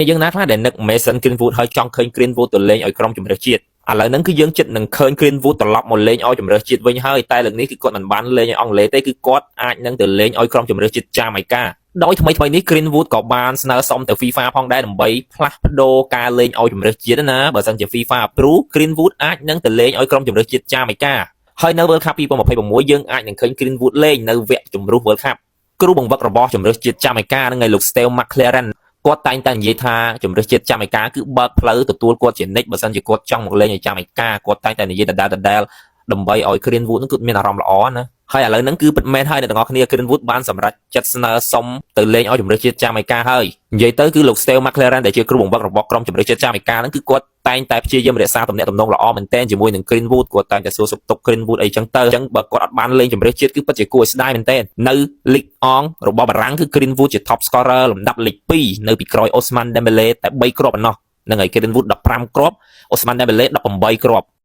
យើងណាខ្លះដែលនឹក Mason Greenwood ហើយចង់ឃើញ Greenwood ទៅលេងឲ្យក្រុមជម្រើសជាតិឥឡូវហ្នឹងគឺយើងចិត្តនឹងឃើញ Greenwood ត្រឡប់មកលេងឲ្យជម្រើសជាតិវិញហើយតែលើកនេះគឺគាត់មិនបានលេងឲ្យអង់គ្លេសទេគឺគាត់អាចនឹងទៅលេងឲ្យក្រុមជម្រើសជាតិចាម៉ៃកាដោយថ្មីថ្មីនេះ Greenwood ក៏បានស្នើសុំទៅ FIFA ផងដែរដើម្បីផ្លាស់ប្ដូរការលេងឲ្យជម្រើសជាតិណាបើសិនជា FIFA approve Greenwood អាចនឹងទៅលេងឲ្យក្រុមជម្រើសជាតិចាម៉ៃកាហើយនៅ World Cup 2026យើងអាចនឹងឃើញ Greenwood លេងនៅវគ្គជម្រុះ World Cup គ្រូបង្វឹករបស់ជម្រើសជាតិចាម៉ៃកានឹងឯលោក Steve McClaren គាត់តែងតែនិយាយថាជម្រើសជាតិចាម៉ៃកាគឺបើកផ្លូវទទួលគាត់ជានិច្ចបើសិនជាគាត់ចង់មកលេងឲ្យចាម៉ៃកាគាត់តែងតែនិយាយដដែលដដែលដើម្បីឲ្យ Greenwood នឹងគឺមានអារម្មណ៍ល្អណាហើយឥឡូវហ្នឹងគឺពិតមែនហើយអ្នកទាំងអស់គ្នា Greenwood បានសម្រេចចិត្តស្នើសុំទៅលេងឲ្យជម្រើសជាតិចាម៉ៃកាហើយនិយាយទៅគឺលោក Steve McClaren ដែលជាគ្រូបង្វឹករបស់ក្រុមជម្រើសជាតិចាម៉ៃកាហ្នឹងគឺគាត់តែងតែព្យាយាមរក្សាទំនាក់ទំនងល្អមែនទែនជាមួយនឹង Greenwood គាត់តែងតែសួរសុខទុក្ខ Greenwood អីចឹងទៅអញ្ចឹងបើគាត់អត់បានលេងជម្រើសជាតិគឺពិតជាគួរឲ្យស្ដាយមែនទែននៅ Ligue 1របស់បារាំងគឺ Greenwood ជា top scorer លំដាប់លេខ2នៅពីក្រោយ Ousmane Dembele តែ3គ្រាប់ប៉ុណ្ណោះហ្នឹងហើយ Greenwood 15គ្រាប់ Ousmane Dembele 18គ្រាប់។